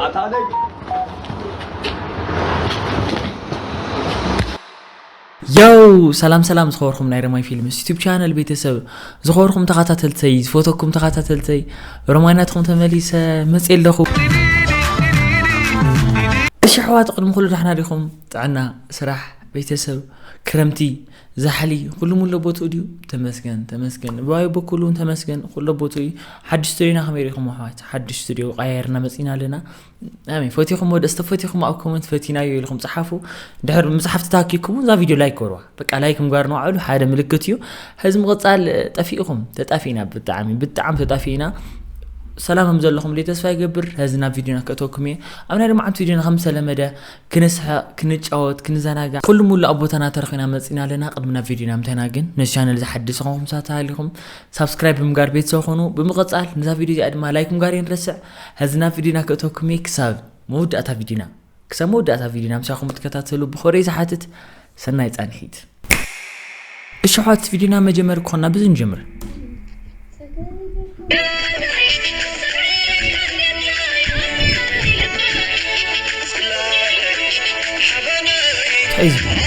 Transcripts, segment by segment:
ኣታ ደግ። የው ሰላም ሰላም ዝኸበርኩም ናይ ረማይ ፊልምስ ዩቱብ ቻነል ቤተሰብ፣ ዝኸበርኩም ተኸታተልተይ፣ ዝፈተኩም ተኸታተልተይ፣ ሮማይ ናትኩም ተመሊሰ መፅእ ኣለኹ። እሺ ኣሕዋት፣ ቅድሚ ኩሉ ዳሕና ዲኹም? ጥዕና፣ ስራሕ፣ ቤተሰብ፣ ክረምቲ፣ ዛሕሊ፣ ኩሉ ሙሉ ቦትኡ ድዩ? ተመስገን፣ ተመስገን። ባይ በኩሉ እውን ተመስገን፣ ኩሉ ቦትኡ እዩ። ሓድሽ ስቱዲዮና ከመይ ርኢኹም ኣሕዋት? ሓድሽ ስቱዲዮ ቀያየርና መፂና ኣለና። ኣሜን። ፈቲኹም ወደ እስተ ፈቲኹም ኣብ ኮመንት ፈቲናዮ ኢልኩም ጸሓፉ። ድሕር ምጽሓፍ ተታኪኩም እዛ ቪድዮ ላይክ ገርዋ። በቃ ላይክ ምግባር ንባዕሉ ሓደ ምልክት እዩ። ሕዚ ምቕጻል ጠፊእኹም፣ ተጣፊእና ብጣዕሚ፣ ብጣዕሚ ተጣፊእና። ሰላም ከም ዘለኹም ደይ ተስፋ ይገብር። ሕዚ ናብ ቪድዮና ከእተወኩም እየ። ኣብ ናይ ሎማዓንቲ ቪድዮና ከም ዝተለመደ ክንስሐ፣ ክንጫወት፣ ክንዘናጋዕ፣ ኩሉ ሙሉ ኣብ ቦታና ተረኺና መጺና ኣለና። ቅድሚ ናብ ቪድዮና ምተና ግን ነዚ ቻነል ዝሓድስ ዝኾንኩም ሰባት ተሃሊኹም ሳብስክራይብ ብምጋር ቤተሰብ ኾኑ። ብምቕጻል ነዛ ቪድዮ እዚኣ ድማ ላይክ ምጋር የንረስዕ። ሕዚ ናብ ቪድዮና ከእተወኩም እየ። ክሳብ መወዳእታ ቪድዮና፣ ክሳብ መወዳእታ ቪድዮና ምሳኹም ትከታተሉ ብኾረይ ዝሓትት ሰናይ ጻንሒት። እሺ ኣሕዋት፣ ቪድዮና መጀመር ክኾንና ብዚ ንጀምር። እንታይ እዩ ዝበሃል?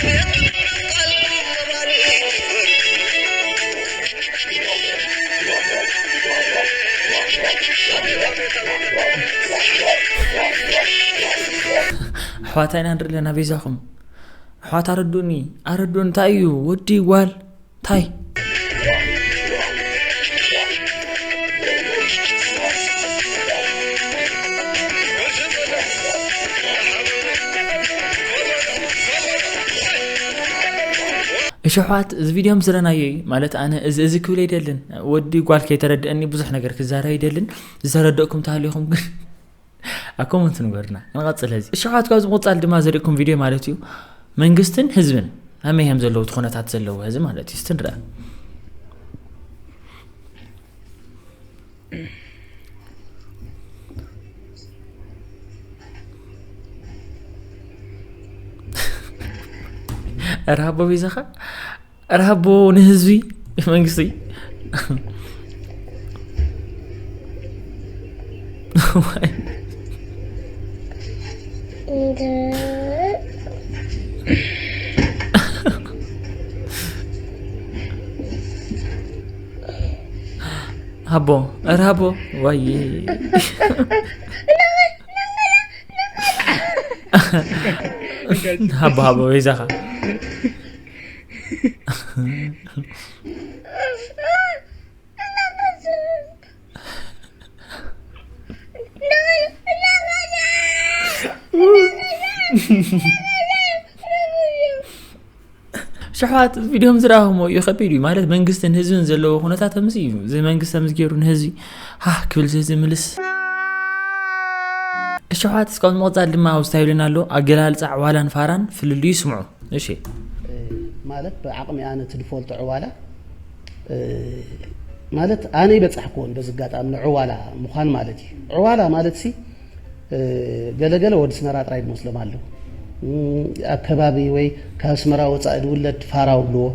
ኣሕዋት ኣይና ንርኢ ኣለና፣ በይዛኹም። ኣሕዋት ኣረዱኒ፣ ኣረዱኒ፣ እንታይ እዩ? ወዲ ጓል፣ እንታይ? እሺ ኣሕዋት፣ እዚ ቪድዮ ምስ ዝረናዮ እዩ። ማለት ኣነ እዚ፣ እዚ ክብል ኣይደልን። ወዲ ጓል ከይተረድአኒ ብዙሕ ነገር ክዛረብ ኣይደልን። ዝተረደእኩም ተሃሊኹም ግን ኣብ ኮመንት ንገሩና። ንቐጽል ሕዚ። እሺ ኣሕዋት፣ ካብዚ ምቕጻል ድማ ዘርእኩም ቪድዮ ማለት እዩ። መንግስትን ህዝብን ኣመይ እዮም ዘለዉ እቲ ኩነታት ዘለዉ ሕዚ ማለት እዩ። እስቲ ንርኣ። ኧረ ሃቦ ቪዛኻ፣ ኧረ ሃቦ ንህዝቢ መንግስቲ። ሃቦ፣ ኧረ ሃቦ፣ ዋይ። ሃቦ፣ ሃቦ፣ በይዛኻ። ሽሕዋት ቪድዮም ዝረኣኹሞ እዩ፣ ከቢድ እዩ ማለት መንግስትን ህዝብን ዘለዎ ኩነታት ከምዚ እዩ። እዚ መንግስቲ ከምዚ ገይሩ ንህዝቢ ሃህ ክብል ዝምልስ። ሽሕዋት እስካብ ምቕጻል ድማ ኣብ ስታይልን ኣሎ ኣገላልጻ ዕዋላን ፋራን ፍልልዩ ስምዑ። እሺ። ማለት ብዓቕሚ ኣነ እቲ ዝፈልጦ ዕዋላ፣ እ፣ ማለት ኣነ ይበጻሕክዎን በዚ ኣጋጣሚ ንዕዋላ ምዃን ማለት እዩ። ዕዋላ ማለት ሲ፣ እ፣ ገለገለ ወዲ ኣስመራ ጥራይ ዝመስሎም ኣለዉ። እ፣ ኣብ ከባቢ ወይ ካብ ኣስመራ ወጻኢ ዝውለድ ፋራ ውልዎ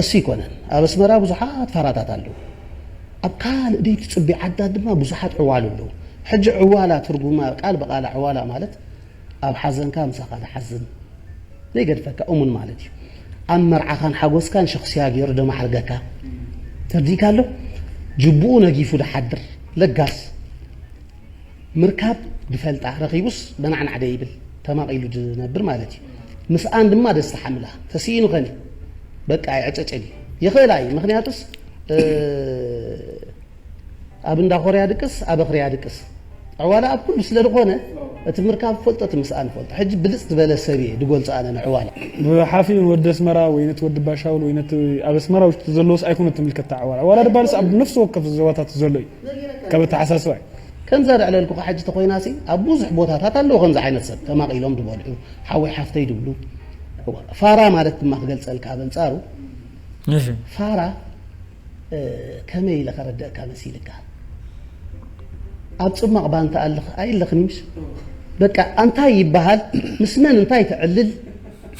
እሱ ይኮነን። ኣብ ኣስመራ ብዙሓት ፋራታት ኣለዉ። ኣብ ካልእ ደይ ትጽቢ ዓድታት ድማ ብዙሓት ዕዋሉ ኣለዉ። ሕጂ ዕዋላ ትርጉማ ቃል ብቃል ዕዋላ ማለት ኣብ ሓዘንካ ምሳኻ ዝሓዝን ዘይገድፈካ እሙን ማለት እዩ። ኣብ መርዓኻን ሓጎስካን ሸኽስያ ገይሩ ደማዕርገካ። ተርዲእካ ኣሎ? ጅቡኡ ነጊፉ ድሓድር ለጋስ። ምርካብ ድፈልጣ ረኺቡስ በናዕናዕ ደይብል ተማቒሉ ድነብር ማለት እዩ። ምስኣን ድማ ደስታ ሓምላ ተስኢኑ ኸኒ በቃ ይዕጨጨል እዩ። ይኽእላ እዩ። ምኽንያቱስ፣ እ፣ ኣብ እንዳ ኮርያ ድቅስ፣ ኣብ ኣኽርያ ድቅስ። ዕዋላ ኣብ ኩሉ ስለ ዝኾነ፣ እቲ ምርካብ ፈልጦ፣ እቲ ምስኣን ፈልጦ። ሕጂ ብልጽ ዝበለ ሰብ እየ ድገልጾ ኣነ ንዕዋላ። ብሓፊን ወዲ ኣስመራ ወይ ነቲ ወዲ ባሻውል ወይ ነቲ ኣብ ኣስመራ ውሽጢ ዘሎስ ኣይኮነ ትምልከታ ዕዋላ። ዕዋላ ድባልስ ኣብ ነፍሲ ወከፍ ዞባታት ዘሎ እዩ። ካብ ኣተሓሳስባ እዩ። ከምዛ ደዕለልኩኻ ሕጂ ተኾይናሲ፣ ኣብ ብዙሕ ቦታታት ኣለዉ ከምዚ ዓይነት ሰብ። ተማቒሎም ድበልዑ፣ ሓወይ ሓፍተይ ድብሉ። ፋራ ማለት ድማ ክገልጸልካ ኣብ ኣንጻሩ፣ እሺ። ፋራ እ፣ ከመይ ኢለ ከረድአካ መሲልካ? ኣብ ጽማቕ ባንታ ኣለኽ-፣ ኣይለኽን ምሽ? በቃ፣ ኣንታይ ይበሃል? ምስ መን እንታይ ትዕልል?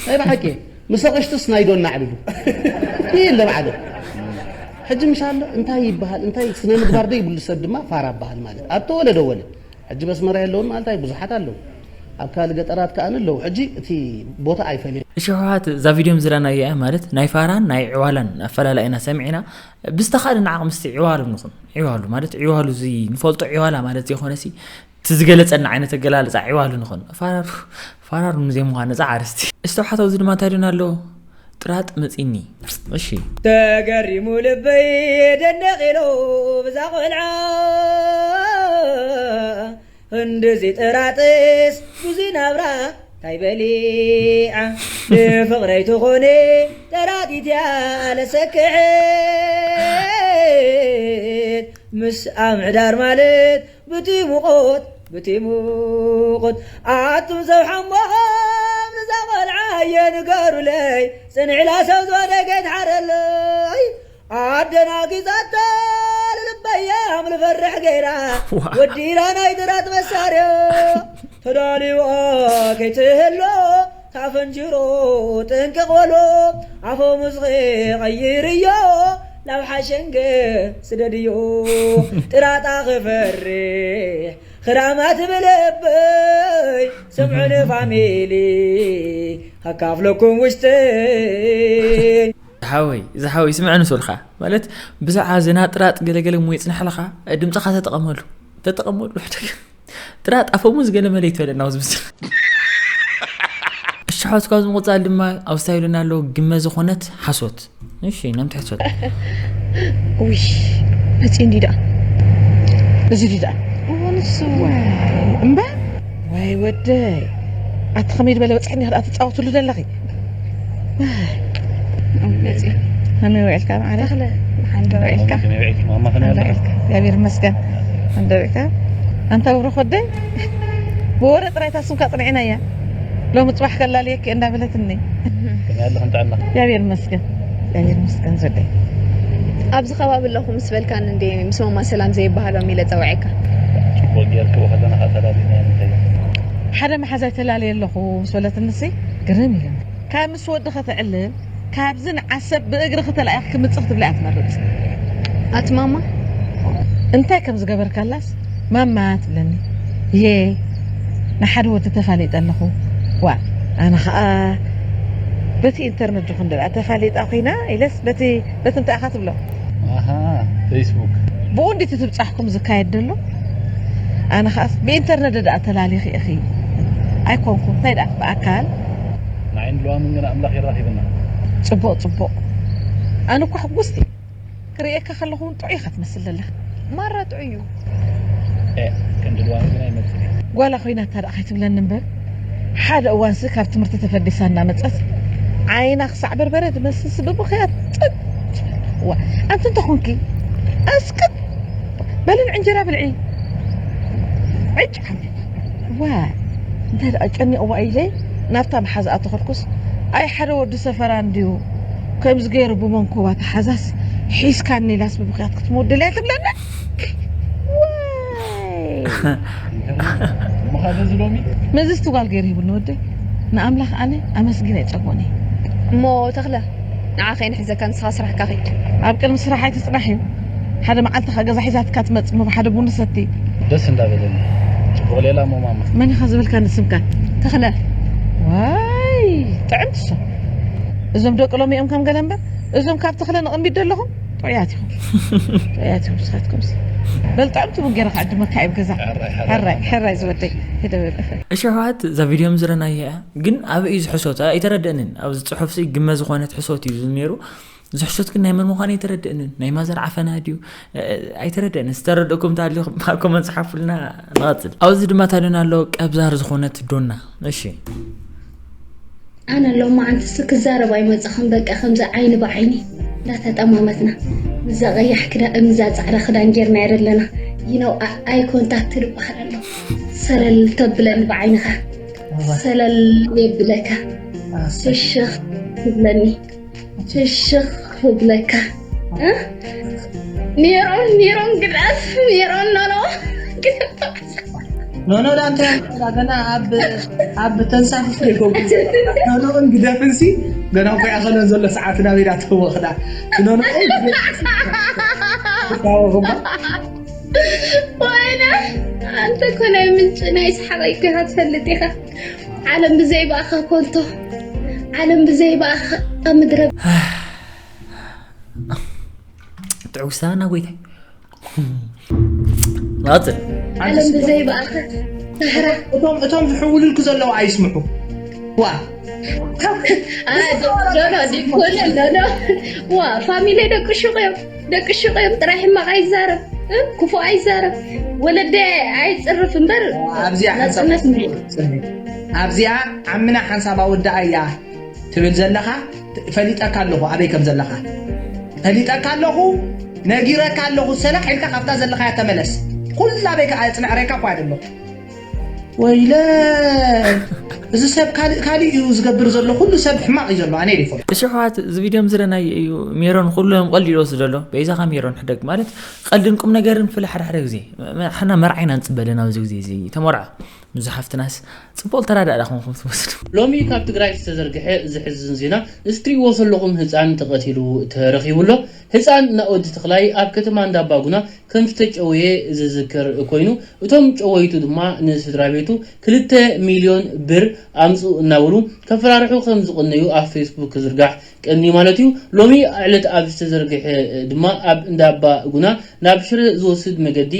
ናይ ብሓቂ፣ ምስ ኣቕሽትስ ናይ ዶና ኣዕልሉ። ይህ ለብዓዶ። ሕጂ ምሽ ኣሎ፣ እንታይ ይበሃል? እንታይ ስነ ምግባር ደይብሉ ሰብ ድማ ፋራ በሃል ማለት። ኣብ ተወለደ ወለድ። ሕጂ በስመራ የለውን ማለት ኣይ ብዙሓት ኣለዉ። ኣብ ካልእ ገጠራት ከኣ ኣለዉ። ሕጂ እቲ ቦታ ኣይፈልዮን። እሺ፣ ሕወሓት እዛ ቪድዮም ዝረናያ እያ ማለት ናይ ፋራን ናይ ዕዋላን ኣፈላላይና ሰሚዕና። ብዝተኻእለና ዓቕሚ እስቲ ዕዋሉ ንኹን። ዕዋሉ ማለት ዕዋሉ እዚ ንፈልጦ ዕዋላ ማለት ዘይኮነሲ እቲ ዝገለጸና ዓይነት ኣገላልጻ ዕዋሉ ንኹን። ፋራሩ ፋራሩ ንዘይምዃን ነጻ ዓርስቲ። እስተውሓት ኣብዚ ድማ እንታይ ድና ኣሎ? ጥራጥ መጺኒ። እሺ። ተገሪሙ ልበይ ደነቕ ኢሉ ብዛ ቆልዓ ክንድዚ ጥራጥስ ብዙይ ናብራ ታይ በሊዓ ንፍቕረይ ትኾነ ጠራጢትያ ለሰክሕት ምስ ኣምዕዳር ማለት ብቲ ሙቆት ብቲ ሙቆት ኣቱም ሰብ ሓሞኾም ንዛ ቆልዓ የንገሩለይ ጽንዕላ ሰብ ዝወደገት ሓረለይ ኣደናጊጻታ ልልበያም ልፈርሕ ገይራ ወዲራ ናይ ድራት መሳርያ ተዳልዋ ከይትህሎ ታፈንጅሮ ጥንቅቕ በሎ ኣፈሙዝ ቐይርዮ ናብ ሓሸንገ ስደድዮ ጥራጣ ክፈርሕ ክራማት ብልበይ ስምዑኒ ፋሚሊ ኣካፍለኩም ውሽጢ ዝሓወይ ዝሓወይ ስምዐ ንሶልካ ማለት ብዛዕባ ዝናጥራጥ ገለገለ እሞ ይፅናሕልኻ ድምፅኻ ተጠቐመሉ ተጠቐመሉ ጥራጥ ኣፈሙዝ ገለ መለ ይትበለና ኣብዚ ምስል እሽሖት ካብዚ ምቕፃል ድማ ኣብ ስታይልና ኣለዉ ግመ ዝኾነት ሓሶት እሺ ነምቲ ሕሶት ውይ መፂ እንዲ ደኣ እዚ ዲ ደኣ እሞ ንሱ እምበር ዋይ ወደይ ኣቲ ከመይ ዝበለ በፅሕኒ ክኣ ትፃወትሉ ዘለኺ ከመይ ውዕልካ ማዕረ ተኽለ ሓንዶ ውዕልካ ከመይ ውዕልኪ ማማ ከመይ ኣለኺ እግዚኣብሔር ይመስገን ሓንዶ ውዕልካ ኣንታ ብሩኽ ወደይ ብወረ ጥራይ እታ ስምካ ፅንዕናያ ሎሚ ፅባሕ ከላልየኪ እንዳበለትኒ ከመይ ኣለኽን ጥዕና እግዚኣብሔር ይመስገን እግዚኣብሔር ይመስገን ዘደይ ኣብዚ ከባቢ ኣለኹ ምስ በልካኒ እንደ ምስ ማማ ሰላም ዘይበሃሎም ኢለ ፀውዐካ ጽቡቕ ጌርክዎ ከለና ከዓ ተላሊና ንምንታይ ሓደ መሓዛይ ተላለየ ኣለኹ ምስ በለትንሲ ግርም ኢሉኒ ካብ ምስ ወዲ ከተዕልል ካብዚ ንዓሰብ ብእግሪ ከተላኢኽ ክምፅእ ክትብላ እያ ትመርፅ ኣቲ ማማ እንታይ ከም ዝገበርካላስ ማማ ትብለኒ የ ንሓደ ወዲ ተፋሊጠ ኣለኹ ዋ ኣነ ከዓ በቲ ኢንተርነት ድኹን ደኣ ተፋሊጣ ኮይና ኢለስ በቲ በቲ እንታይ ኢኻ ትብሎ ኣሃ ፌስቡክ ብኡ እንዲቲ ትብጻሕኩም ዝካየድ ደሎ ኣነ ከኣስ ብኢንተርነት ደኣ ተላሊኺ ኢኺ ኣይኮንኩ እንታይ ደኣ ብኣካል ንዓይን ልዋምን ግን ኣምላኽ የራኺብና ጽቡቕ ጽቡቕ ኣነ እኳ ሕጉስቲ ክርእየካ ከለኹ እውን ጥዑይ ኢኻ ትመስል ዘለኻ ማራ ጥዑይ እዩ ክንዲ ልዋሚ ግን ኣይመፅእ ጓላ ኮይና እታ ደኣ ከይትብለኒ እምበር ሓደ እዋንሲ ካብ ትምህርቲ ተፈዲሳ እናመፀት ዓይና ክሳዕ በርበረ ትመስልሲ ብብኽያት ጥጥ ዋ ኣንቲ እንተኾንኪ ኣስክት በልን ዕንጀራ ብልዒ ዕጭ ዓሚ ዋ እንታይ ደኣ ጨኒቕዋ ኢለ ናብታ መሓዝኣ ተኸድኩስ ኣይ ሓደ ወዲ ሰፈራ እንድዩ ከምዚ ገይሩ ብመንኮባ ተሓዛስ ሒዝካኒ ኢላስ ብብኽያት ክትመውደልያ ትብለና መዚ ዝትጓል ገይሩ ይብሉ ወደይ ንኣምላኽ ኣነ ኣመስጊነ ይፀጎኒ እሞ ተኽለ ንዓ ከይንሕዘካ ንስኻ ስራሕካ ኺድ ኣብ ቅድሚ ስራሕ ኣይትፅናሕ እዩ ሓደ መዓልቲ ኸ ገዛ ሒዛትካ ትመፅ ሞ ሓደ ቡን ሰቲ ደስ እንዳበለኒ ፅቡቕ ሌላ ሞ ማማ መን ኢኻ ዝበልካ ንስምካ ተኽለ ዋይ ጥዕምቲ እሶም እዞም ደቂ ሎሚ እዮም ከም ገለ እምበር እዞም ካብ ተኽለ ንቕሚት ዘለኹም ጥዑያት ኢኹም ጥዑያት ኢኹም ንስኻትኩም በል ጥዕምቲ ቡን ገይረ ክዕድመካ እየ ኣብ ገዛ ሕራይ ሕራይ ዝወደይ ሂደ በል እሺ ኣሕዋት እዛ ቪድዮ ምዝረናያ እያ ግን ኣበይ እዩ ዝሕሶት ኣይተረደእንን ኣብዚ ፅሑፍ ሲ ግመ ዝኾነት ሕሶት እዩ ነይሩ ዝሕሶት ግን ናይ መን ምዃኑ ኣይተረደእንን ናይ ማዘር ዓፈና ድዩ ኣይተረደእንን ዝተረደእኩም ታሊኹም ኣብ ኮመንት ፀሓፉልና ንቐፅል ኣብዚ ድማ ታደና ኣሎ ቀብዛር ዝኾነት ዶና እሺ ኣነ ሎማዓንትስ ክዛረብ ኣይመጻኹን በቃ ከምዚ ዓይኒ ብዓይኒ እንዳተጠማመትና ምዛ ቀያሕ ክዳን ምዛ ጻዕዳ ክዳን ጌርናያ ዘለና you know eye contact ዝበሃል ኣሎ ሰለል ተብለኒ ብዓይንኻ ሰለል የብለካ ፍሽኽ ትብለኒ ፍሽኽ ክብለካ ሜሮን ሜሮን ግዳፍ ሜሮን ኖኖ ኖኖ ዳንተ ገና ኣብ ኣብ ተንሳፊፍ ይጎብዝ ኖኖን ግደፍንሲ ገና እኮ ያኸለን ዘሎ ሰዓት ናበይ ዳተወኽዳ ኖኖ ወይነ ኣንተ እኮ ናይ ምንጪ ናይ ሰሓቐይ ኢኻ ትፈልጥ ኢኻ። ዓለም ብዘይ ብኣኻ ኮንቶ፣ ዓለም ብዘይ ብኣኻ ምድረ ትዕውስታና ጎይታይ ናፅል ዓለም ብዘይ ብኣኻ ሳሕራ እቶም እቶም ዝሕውልልኩ ዘለዉ ኣይስምዑ። ዋ ዶዶ ዲኮለ ዶዶ ዋ ፋሚሊ ደቂ ሹቕ እዮም። ደቂ ሹቕ እዮም ጥራይ ሕማቕ ኣይዛረብ እ? ክፉ ኣይዛረብ። ወለደ ኣይፅርፍ እምበር ኣብዚኣ ሓንሳብ ናፅነት እንዲ ኣብዚኣ ዓምና ሓንሳብ ኣወዳኣ እያ ትብል ዘለኻ። ፈሊጠካ ኣለኹ ኣበይ ከም ዘለኻ ፈሊጠካ ኣለኹ። ነጊረካ ኣለኹ። ሰላሕ ኢልካ ካብታ ዘለኻያ ተመለስ። ኩላ ኣበይ ከዓ ፅንዕረካ እኳ ኣይደለኹ። ወይለ እዚ ሰብ ካልእ ካልእ እዩ ዝገብር ዘሎ። ኩሉ ሰብ ሕማቕ እዩ ዘሎ። ኣነ ይፈልጥ እሺ ኣሕዋት እዚ ቪድዮ ዝረናይ እዩ። ሜሮን ኩሎም ቀልድ ይወስድ ዘሎ። በይዛኻ ሜሮን ሕደግ ማለት ቀልድን ቁም ነገርን ፍለ ሓደ ሓደ ግዜ ሓና መርዓ ኢና ንፅበ ኣለና ኣብዚ ግዜ እዚ ተመርዓ። ንዚ ሓፍትናስ ፅቡቕ ተራዳእዳ ኮንኩም ትመስሉ። ሎሚ ካብ ትግራይ ዝተዘርግሐ ዘሕዝን ዜና። እዚ ትሪእዎ ዘለኹም ህፃን ተቐቲሉ ተረኺቡ ኣሎ። ህፃን ናኦድ ተኽላይ ኣብ ከተማ እንዳባጉና ከም ዝተጨወየ ዝዝከር ኮይኑ፣ እቶም ጨወይቱ ድማ ንስድራ ቤቱ ክልተ ሚልዮን ብር ኣምፁ እናበሉ ከፈራርሑ ከም ዝቐነዩ ኣብ ፌስቡክ ክዝርጋሕ ቀኒ ማለት እዩ። ሎሚ ዕለት ኣብ ዝተዘርግሐ ድማ ኣብ እንዳባ ጉና ናብ ሽረ ዝወስድ መገዲ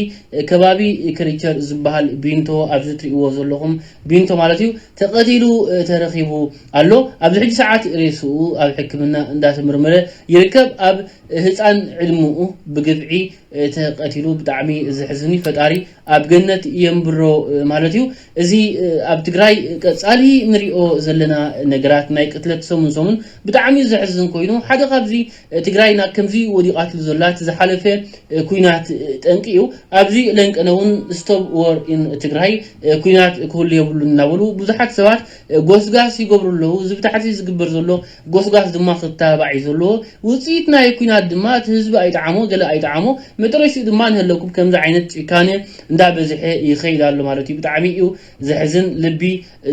ከባቢ ክሪቸር ዝበሃል ቢንቶ ኣብዚ ትሪእዎ ዘለኹም ቢንቶ ማለት እዩ ተቐቲሉ ተረኺቡ ኣሎ። ኣብዚ ሕጂ ሰዓት ሬስኡ ኣብ ሕክምና እንዳተመርመረ ይርከብ። ኣብ ህፃን ዕድምኡ ብግፍዒ ተቐቲሉ ብጣዕሚ ዘሕዝን እዩ። ፈጣሪ ኣብ ገነት የንብሮ ማለት እዩ። እዚ ኣብ ትግራይ ቀፃሊ ንሪኦ ዘለና ነገራት ናይ ቅትለት ሰሙን ሰሙን ብጣዕሚ ዘሕዝን ኮይኑ ሓደ ካብዚ ትግራይ ናብ ከምዚ ወዲቓትሉ ዘላ እቲ ዝሓለፈ ኩናት ጠንቂ እዩ። ኣብዚ ለንቀነ እውን stop war in ትግራይ ኩናት ክህሉ የብሉን እናበሉ ብዙሓት ሰባት ጎስጋስ ይገብሩ ኣለዉ። እዚ ብታሕቲ ዝግበር ዘሎ ጎስጋስ ድማ ክተባባዕ እዩ ዘለዎ። ውፅኢት ናይ ኩናት ድማ እቲ ህዝቢ ኣይጠዓሞ ገለ ኣይጠዓሞ መጨረሽኡ ድማ ንህለኩም ከምዚ ዓይነት ጭካነ እንዳበዝሐ ይኸይድ ኣሎ ማለት እዩ። ብጣዕሚ እዩ ዘሕዝን ልቢ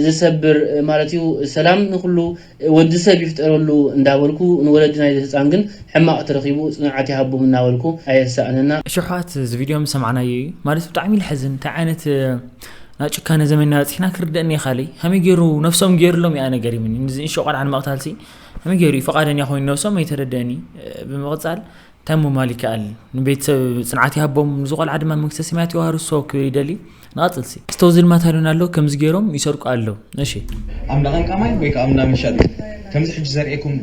ዝሰብር ማለት እዩ። ሰላም ንኩሉ ወዲ ሰብ ይፍጠረሉ እንዳበልኩ ንወለዲ ናይ ህፃን ግን ሕማቕ ተረኺቡ ፅንዓት ይሃቦም እናበልኩ ኣየሳእነና። ሽሓት እዚ ቪድዮ ምስ ሰማዕናዮ እዩ ማለት ብጣዕሚ ልሕዝን እንታይ ዓይነት ናይ ጭካነ ዘመንና በፂሕና ክርደእኒ ይኻለይ ከመይ ገይሩ ነፍሶም ገይሩሎም እያ ነገር ይምኒ ንዝንሾ ቆልዓ ንምቕታልሲ ከመይ ገይሩ እዩ ፈቓደኛ ኮይኑ ነፍሶም ኣይተረደእኒ። ብምቕፃል እንታይ ምባል ይከኣል ንቤተሰብ ፅንዓት ይሃቦም ንዝቆልዓ ድማ መንግስተ ሰማያት ይዋርሶ ክብል ይደሊ። ንቐፅልሲ ስተውዝል ማታሉን ኣሎ ከምዚ ገይሮም ይሰርቁ ኣለዉ። እሺ ኣምዳ ቀንቃማይ ወይ ከዓ ኣምዳ መሻጥ ከምዚ ሕጂ ዘርእየኩም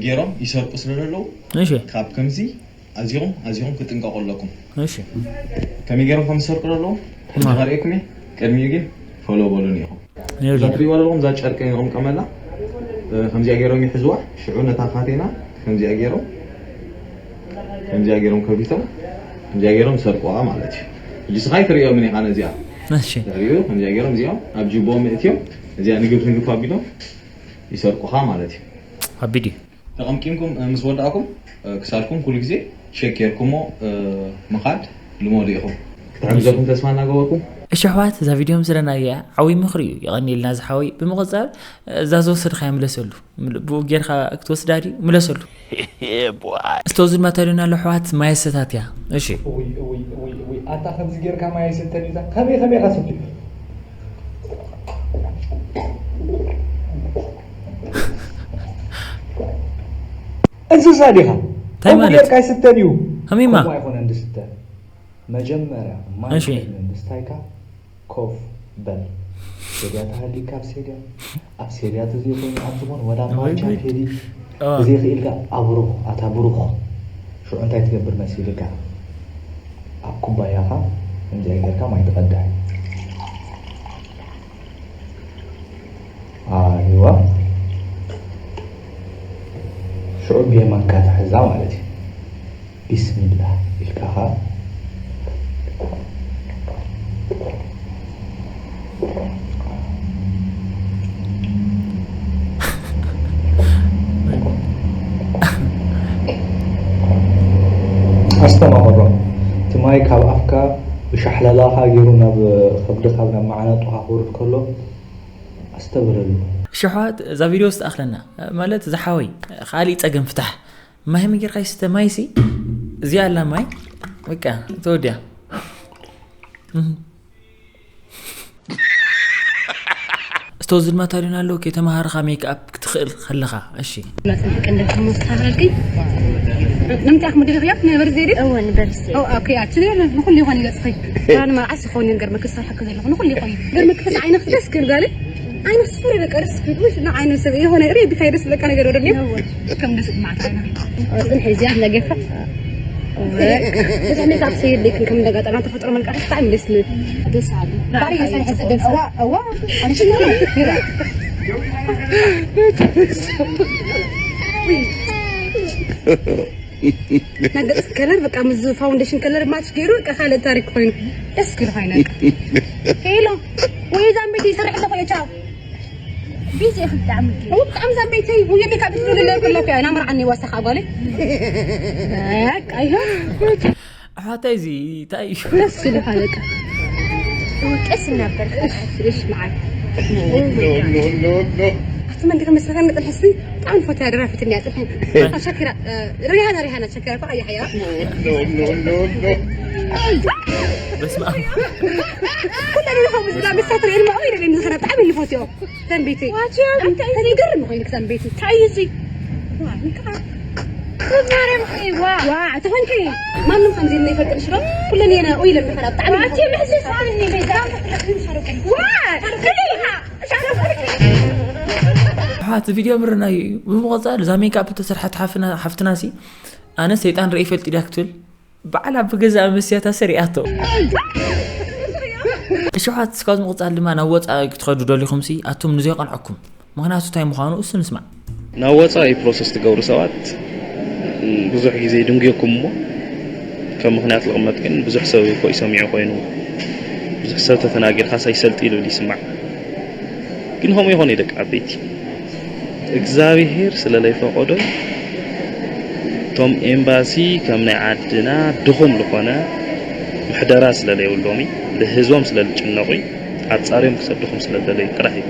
ገይሮም ይሰርቁ ስለ ዘለዉ እሺ ካብ ከምዚ ኣዚኹም ኣዚኹም ክጥንቀቁ ኣለኩም። እሺ ከመይ ገይሮም ከም ዝሰርቁ ዘለዉ ሕጂ ከርእየኩም እየ። ቅድሚኡ ግን ፎሎ በሉን ኢኹም። እዛ ትሪእዋ ዘለኹም እዛ ጨርቂ ንቕምቀመላ ከምዚኣ ገይሮም ይሕዝዋ። ሽዑ ነታ ካቴና ከምዚኣ ገይሮም ከምዚኣ ገይሮም ከፊቶም ከምዚኣ ገይሮም ይሰርቁዋ ማለት እዩ። ሕጂ ስኻ ኣይትርእዮምን ኢኻ ነዚኣ እሺ ሪኡ ከምዚኣ ገይሮም እዚኦም ኣብ ጅቦም እትዮም እዚኣ ንግፍ ንግፍ ኣቢሎም ይሰርቁኻ ማለት እዩ። ከቢድ እዩ። ተቐምቂምኩም ምስ ወዳእኩም ክሳድኩም ኩሉ ግዜ ሸክ ጌርኩሞ ምኻድ ልመዱ ኢኹም። ክትሕግዘኩም ተስፋ እናገበርኩም እሺ ኣሕዋት እዛ ቪድዮ ምስ ረኣናያ ዓብዪ ምኽሪ እዩ የቐንየልና ዝሓወይ ብምቕፃል እዛ ዝወሰድካያ ምለሰሉ ብኡ ጌርካ ክትወስዳ ድዩ ምለሰሉ እስቶ ዝድማ ተሪና ኣሎ ኣሕዋት ማየሰታት እያ እሺ ውይ ውይ ውይ ውይ ኣታ ከምዚ ጌርካ ማይ ኣይሰተን እዩ ከመይ ከመይ ኢኻ ሰትዩ እንስሳ ዲኻ እንታይ ማለት? ጌርካ ይስተን እዩ ከመይማ? ኣይኮነን ዝስተ መጀመርያ ማይ እሺ። ቅድሚ ምስታይካ ኮፍ በል ሴድያ ተሃሊካ ኣብ ሴድያ ኣብ ሴድያ ተዘይኮይኑ ኣብ ዝኾነ ወዳ ኣብ ማቻ ጉድ። ኬዲ አ። ተዘይኽኢልካ ኣብሩኽ ኣታ ብሩኽ ሽዑ እንታይ ትገብር መሲልካ ኣብ ኩባያኻ ከምዚኣ ጌርካ ማይ ትቐድሕ ኣይዋ ሽዑ ብየማንካ ትሕዛ ማለት እዩ ቢስሚላህ ኢልካ ኸዓ ኣስተማቕሮ እቲ ማይ ካብ ኣፍካ ብሻሕለላኻ ገይሩ ናብ ከብድኻ ናብ መዓናጡኻ ክወርድ ከሎ ኣስተብህለሉ ሽሓት እዛ ቪድዮ ዝተኣኽለና ማለት ዝሓወይ ካሊእ ፀገም ፍታሕ ማይ መጌርካ ይስተ ማይ ሲ እዚኣ ኣላ ማይ በቃ ተወዲያ ቶዝን ማታሪን ኣለዉ ከይተማሃርኻ ሜክኣፕ ክትኽእል ከለኻ። እሺ። መጽናዕቂ እንደዚህ መስተካከልኪ? ንምንታይ ኣኽምዲ ኽያት ነበርዜ ድዩ? እወ ንበርዜ። ኦ ኦኬ ኣክቹሊ ንኹሉ ይኾን ይገጽኺ። ኣነ መርዓስ ይኸውን ገርመ ክሳብ ሓቂ ዘለኹ ንኹሉ ይኾን ገርመ ክፈስ ዓይነ ክደስ ክብል ጋለ ዓይነ ስፍር በቃ ደስ ክብል ውሽ ና ዓይነ ሰብ የሆነ ሬ ቢታይ ደስ በቃ ነገር ወደም ከም ደስ ማዕት ዓይነ ግን ሕዚያ ነገፈ ብዙሕ ሜካፕ ሰይድ ሌክን ከም እንደጋጠማ ተፈጥሮ መልቃ ብጣዕሚ ደስ ዝብል ደስ ኣሉ ባሪ የሰነ ሕዚ ደስ ዋ ዋ ኣንቺ ነው ይራ ነገጽ ከለር በቃ ምስ ፋውንዴሽን ከለር ማች ገይሩ በቃ ካልእ ታሪክ ኮይኑ ደስ ክብል ኮይኑ ሄሎ ወይ ዛምቢቲ ይሰርሕ ኣለኹ ቻው ቢዚ ኢኺ ብጣዕሚ እኮ። ብጣዕሚ ዛምቢቲ ወይ ሜካፕ ትብሉ ለኩ ለኩ ኣና መርዓኒ ወሰኻ ጓለ በቃ ይሆ ኣሕዋታይ እዚ እንታይ እዩ ደስ ክብል በቃ ቀስ እናበል እሺ መዓት ኣቲ መን ዲኺ መስለካ ንጥልሕሲ ብጣዕሚ ፈትያ ደራፊት እኒያ ጥልሒ ሸኪራ ሪሃና ሪሃና ሸኪራ እኮ ኣያ ሓያ በስመ ኣብ ኩለ ዲኹም ዝላ ምሳት ሪኤን ማኡ ይደለ ንዝኸነ ብጣዕሚ ንፈትዮ ተንቢቲ እንታይ ይገርም ኮይኑ ክተንቢቲ እንታይ እዚ ማርያም ዋ ዋ ተኾንኪ ማንም ከምዚ ናይ ፈቅድሽ ዶ ኩለን የና ኡይ ለምፈራ ብጣዕሚ ኣቲ ምሕስስ ኣንኒ ቤዛ ዋ ኣሓ እቲ ቪድዮ ምርናይ እዩ ብምቕፃል እዛ ሜካፕ እተሰርሐት ሓፍትና ሓፍትና ሲ ኣነ ሰይጣን ርኢ ይፈልጥ ድያ ክትብል በዓላ ብገዛእ መስትያታ ሰሪኣቶ እሸሓት እስካብ ምቕፃል ድማ ናብ ወፃኢ ክትኸዱ ደሊኹም ሲ ኣቱም ንዘይቐንዐኩም ምኽንያቱ እንታይ ምዃኑ እሱ ንስማዕ ናብ ወፃኢ ፕሮሰስ ትገብሩ ሰባት ብዙሕ ግዜ ይድንጉየኩም እሞ ከም ምኽንያት ዝቕመጥ ግን ብዙሕ ሰብ እኮ ይሰሚዑ ኮይኑ ብዙሕ ሰብ ተተናጊርካስ ኣይሰልጥ ኢሉ ይስማዕ ግን ከምኡ ይኾነ ደቂ ዓበይቲ እግዚኣብሄር ስለ ለይፈቐዶ እቶም ኤምባሲ ከም ናይ ዓድና ድኹም ዝኾነ ምሕደራ ስለ ለየብሎም ልህዝቦም ስለ ልጭነቑ ኣጻርዮም ክሰድኹም ስለ ደለዩ ጥራሕ እዩ።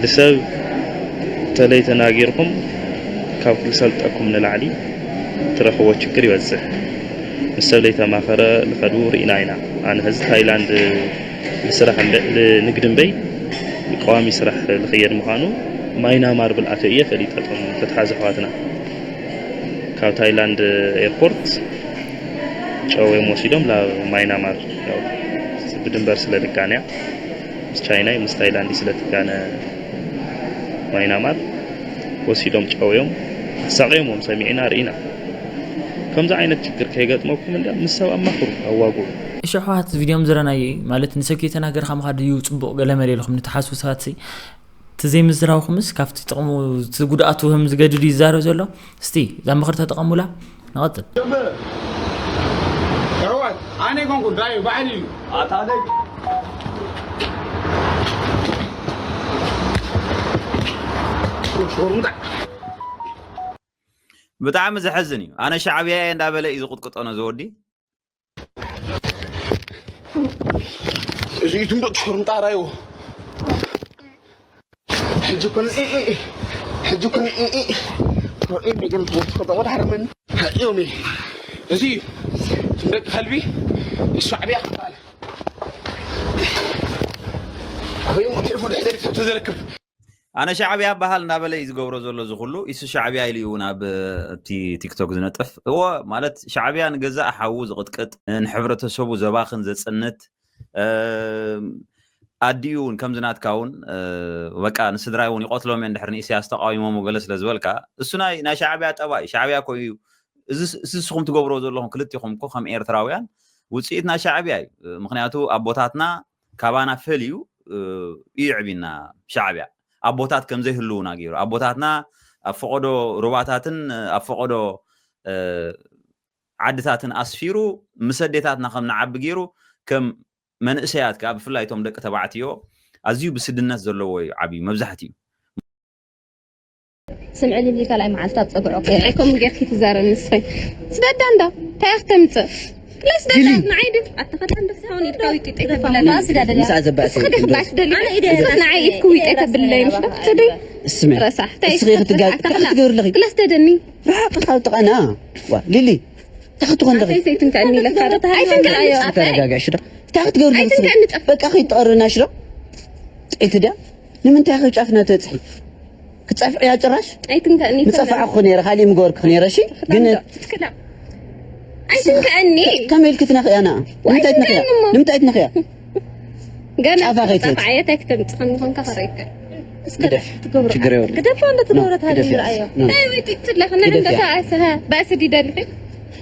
ልሰብ ተለይ ተናጊርኩም ካብ ልሰልጠኩም ንላዕሊ ትረኽቦ ችግር ይበዝሕ። ምስ ሰብ ለይተማኸረ ልኸዱ ርኢና ኢና። ኣነ ሕዚ ታይላንድ ልስራሕ እምበ- ልንግዲ እምበይ ልቀዋሚ ስራሕ ልኸየድ ምዃኑ ማይናማር ብልኣተ እየ ፈሊጠ እቶም ተትሓዙ ኣሕዋትና። ካብ ታይላንድ ኤርፖርት ጨው እዮም ወሲዶም ናብ ማይናማር ያው ብድንበር ስለ ልጋነያ ምስ ቻይና ምስ ታይላንድ ስለ ትጋነ ማይናማር ወሲዶም ጨውዮም ኣሳቂዮምዎም ሰሚዕና ርኢና። ከምዚ ዓይነት ችግር ከይገጥመኩም እንዳ ምስ ሰብ ኣማኽሩ ኣዋግዑ። እሺ ኣሕዋት እዚ ቪድዮም ዝረናየ ማለት ንሰብ ከይተናገርካ ምኻድ እዩ ፅቡቕ ገለ መለ ኢልኩም ንትሓስቡ ሰባት እቲ ዘይምዝራብኩምስ ካብቲ ጥቕሙ እቲ ጉድኣቱ ከም ዝገድድ እዩ ዝዛረብ ዘሎ። እስቲ እዛ ምኽሪ ተጠቐሙላ። ንቐፅል። ኣሕዋት ኣነ ይኮንኩ ድራይ ባዕል እዩ ኣታለይ ብጣዕሚ ዘሐዝን እዩ። ኣነ ሻዕብያ እየ እንዳበለ እዩ ዝቕጥቅጦ ነዚ ወዲ። እዚ ኢትም ዶ ሸርምጣ ራይዎ ሕጂ ኮን ሕጂ ኮን ሮኤ ቢግን ወጥቆ ወደ ሐርመን ዮሚ እዚ ትንደቅ ከልቢ ሻዕብያ ክባል ወይ ቴሌፎን ሕደሪ ተዘረክብ ኣነ ሻዕብያ በሃል እናበለ እዩ ዝገብሮ ዘሎ እዚ ኩሉ ኢሱ ሻዕብያ ኢሉ እዩ ናብ እቲ ቲክቶክ ዝነጥፍ እዎ ማለት ሻዕብያ ንገዛእ ሓዉ ዝቕጥቅጥ ንሕብረተሰቡ ዘባኽን ዘፅንት ኣዲኡ እውን ከምዚ ናትካ እውን በቃ ንስድራይ እውን ይቐትሎም እየ እንድሕር ንኢሳያስ ተቃዊሞም ገለ ስለ ዝበልካ እሱ ናይ ናይ ሻዕብያ ጠባይ ሻዕብያ ኮ እዩ እዚ ንስኹም ትገብርዎ ዘለኹም ክልቲኹም እኮ ከም ኤርትራውያን ውፅኢት ናይ ሻዕብያ እዩ ምክንያቱ ኣቦታትና ካባና ፈልዩ እዩ ዕቢና ሻዕብያ ኣቦታት ከም ዘይህልውና ገይሩ ኣቦታትና ኣብ ፈቐዶ ሩባታትን ኣብ ፈቐዶ ዓድታትን ኣስፊሩ ምስ ኣዴታትና ከም ንዓቢ ገይሩ ከም መንእሰያት ከዓ ብፍላይ እቶም ደቂ ተባዕትዮ ኣዝዩ ብስድነት ዘለዎ እዩ ዓብዩ መብዛሕትኡ ስምዒ ልብሊ ካልኣይ መዓልቲ ኣብ ፀጉዑ ከይርኣይ ከምኡ ጌርኪ ትዛረብ ንስኺ ስደዳ እንዳ እንታይ ኢኺ ተምፅእ ክላስ ደላ ንዓይ ድም ኣተኸዳን ደስታውን ኢድካ ዊጢ ጠይተብለና ስዳ ደላ ምስኣ ዘባእሲ እስኺ ድኽባሽ ደሊ ንዓይ ኢድክ ዊጢ ተብለይ ምሽ ስደይ ስሚ ረሳሕ እንታይ እስኺ ክትጋ እንታይ ክትገብሪ ኣለኺ ክላስ ደደኒ ራቂ ካብ ጥቐና ዋ ሊሊ እንታይ ክትኾን ደኺ ኣይትንከኒ ለካ ኣይትንከኒ ተረጋጋሽ ዶ እንታይ ክትገብሪ ኣለኺ በቃ ከይትቐርብናሽ ዶ ጥዒቲ ድያ? ንምንታይ ኢኺ ጫፍና ተጽሒ? ክጸፍዕያ ጭራሽ? ኣይትንከእኒ። ምጸፋዕኩ ነይረ፣ ካሊእ ምገበርኩ ነይረ። እሺ ግን ትክላ። ኣይትንከእኒ። ከመይ ኢልኪ ትነኽእያ ንዓ? ንምንታይ ትነኽእያ? ኣይትንከእኒ እሞ። ንምንታይ ትነኽእያ? ገና ጫፋ ከይትህት። ጻፋ የት ኣይክተምጽእ ከም ዝኾንካ ከረይከ። እስከ ግደፍ። ትገብሮ። ችግር የብሉን። ግደፍ እንደ ትገብሮ ኖ፣ ታዲያ ግደፍ ይርኣዮ። ኖ። እንታይ ወይ ትለኽ? ንሕን ግደፍ እያ። ደፋ ኣስሃ ባእሲ ዲደልኺ?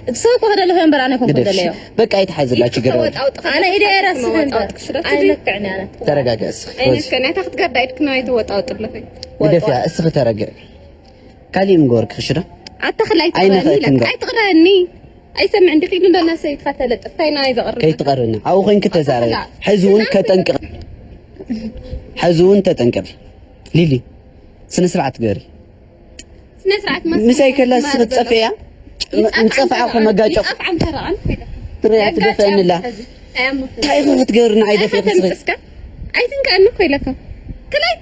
እቲ ሰብ እኮ ከደለኹ እምበር ኣነ ኣይኮንኩ ግደፍ። ደለዮ። በቃ ኣይትሓዝላ፣ ችግር የብሉን። ተወጣውጥ። ኣነ ኢደ የራስህ እምበር። ተወጣውጥ ክሽረት። ኣይለክዕን ኣነ። ተረጋጋ እስኪ። ኣይነከን። ኣይታ ክትገርዳ ኢድክና ኣይተወጣውጥ ኣለኺ። ግደፍ እያ፣ እስኺ ተረጋጊ። ካሊእ ምገበርክ ክሽዳ? ኣታ ክላይ ኣይነኸእክን ትቕረኒ። ዶ? ኣይትቕረኒ። ኣይሰምዕን ዲኺ ኢሉ እንዶ እናሰይድካ ተለጥፍ። እንታይ ናይ ዘቕርብ? ከይትቐርብኒ። ኣብኡ ኮይንኪ ተዛረቢ። ኣታ ክላ-፣ ሕዚ እውን ክላ-፣ ከጠንቅቕ። ሕዚ እውን ተጠንቀቂ። ሊሊ፣ ስነ ስርዓት ገሪ። ስነ ስርዓት ማስ-፣ ምሳይ ከላ ማስ-፣ ስኽት ጸፍያ? ይጻፍ ምጸፍዓ ዓንተረቐን፣ ኮ መጋጨው። ይጻፍ ዓንተረቐን። ትረያ ትደፍአንላ። ኣያሙ። እንታይ ኢኺ ክትገብሪ ንዓይ ደፊእኺ ስኽት? ኣይተምጽስካ። ኣይትንከኣኒ እኮ ኢለካ። ክላይ።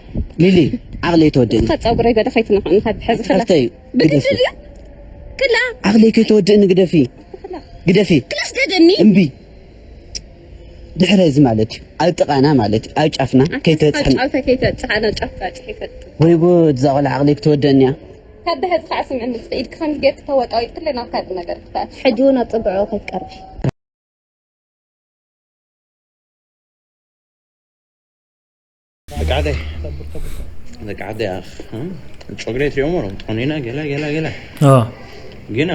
ሊሊ፣ ዓቕለይ ተወድእኒ። እስካ ጸጉረይ ገለ ከይትነኽእኒ ካብ ሕዚ ክላ። ከፍተይ፣ ብግዲ ግደፊ። ድዩ? ክላ። ዓቕለይ ከይተወድእኒ ግደፊ። ክላ። ግደፊ። ክላ ስደደኒ። እምቢ። ድሕሪ እዚ ማለት እዩ። ኣብ ጥቓና ማለት እዩ። ኣብ ጫፍና ኣታ ከይተብጽሕና። ጫፍካ ከይተብጽሕ፣ ኣነ ጫፍካ ጭሕ ይፈጥ። ወይ ጉድ፣ እዛ ቆልዓ ዓቕለይ ክትወደኒ እያ። ካብ ብሕዚ ከዓ ስምዕኒ፣ ኢድካ ከምዚ ጌርክ ተወጣዊጥክለይ ናብ ካልእ ነገር ክትኣቱ። ሕጂ እውን ኣብ ጽግዕኡ ከይትቀርቢ። ደቂ ዓደይ፣ ደቂ ዓደይ፣ ኣኽ፣ እ? ጨጉረይ ትሪኦሞ ዶ? ጠኒና፣ ገለ፣ ገለ፣ ገለ። ኦ። ግና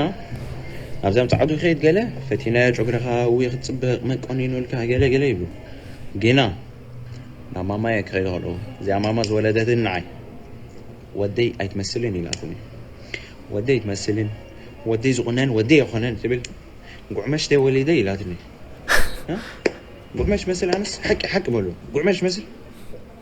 ኣብዚኣም ጻዕዱ ከይድ ገለ፣ ፈቲናዮ ጨጉርኻ፣ እውይ ክትጽብቕ፣ መን ቀኒኑልካ፣ ገለ፣ ገለ ይብሉ። ግና ናብ ማማየ ክኸይድ ከለኹ፣ እዚኣ ማማ ዝወለደትን ንዓይ፣ "ወደይ ኣይትመስልን" ኢላትኒ። "ወደይ ኣይትመስልን፣ ወደይ ዝቑነን ወደይ ኣይኮነን" ትብል። "ጉዕመሽ ደ ወሊደ" ኢላትኒ። እ? ጉዕመሽ መስል ኣነስ ሓቂ ሓቂ በሉ። ጉዕመሽ መስል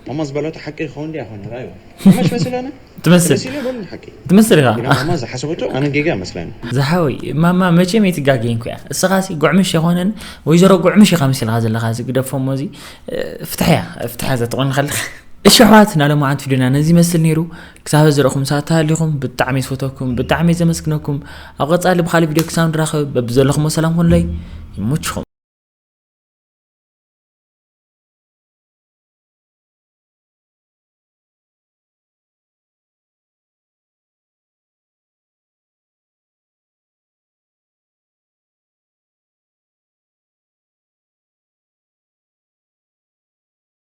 ማማ ዝበለቶ ሓቂ ይኸውን ድያ ኣይኮነ? ራእዩ። ጉዕመሽ መስል ኣነ? ትመስል። መሲለ በሉ ሓቂ። ትመስል ኢኻ። ግን ማማ ዝሓሰበቶ ኣነ ጌጋ መስላኒ። ዝሓወይ፣ ማማ መቸም ኣይትጋገይን እኮ እያ። እስኻሲ ጉዕምሽ የኾነን፣ ወይዘሮ ጉዕምሽ ኢኻ መሲልካ ዘለኻ። እዚ ግደፎ እሞ እዚ፣ እ፣ ፍትሕ እያ፣ ፍትሕ እያ ዘትኾን ከለኻ። እሺ ኣሕዋት፣ ናይ ሎማዓንቲ ቪድዮና ነዚ ይመስል ነይሩ። ክሳብ ዝረኹም ሳታ ሃሊኹም ብጣዕሚ ዝፈተኩም፣ ብጣዕሚ ዘመስግነኩም። ኣብ ቀጻሊ ብኻልእ ቪድዮ ክሳብ ንራኸብ በብዘለኹሞ ሰላም ኩኑለይ። ይመችኹም።